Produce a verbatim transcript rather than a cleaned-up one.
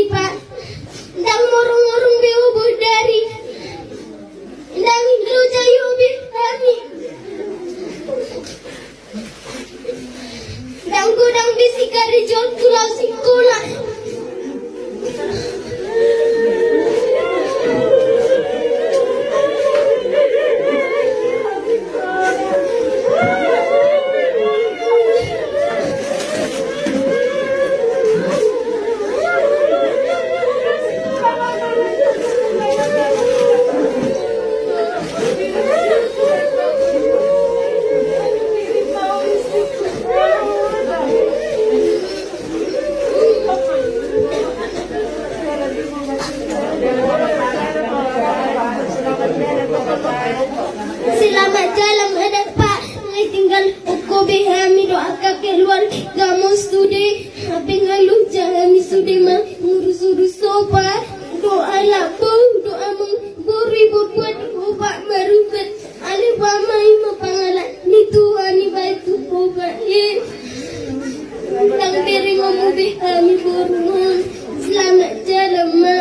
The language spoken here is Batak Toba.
Pak, ndang morong-morong be ho bodari. Ndang loja i ho be hami. Ndang godang be sikarejoan tu laos sikola. Selamat jalan, ada Pak. Ngai tinggal oko be hami dohot angka keluarga ma sude. Hape ngai loja hami sude mangurus-urus obat. Dohot lambok, dohot amang boru i, buat-buat obat marubat. Alai boha ma i ma pangalap ni Tuhan i baen tu obat i. Ndang berengonmu be hami boru. Selamat jalan ma.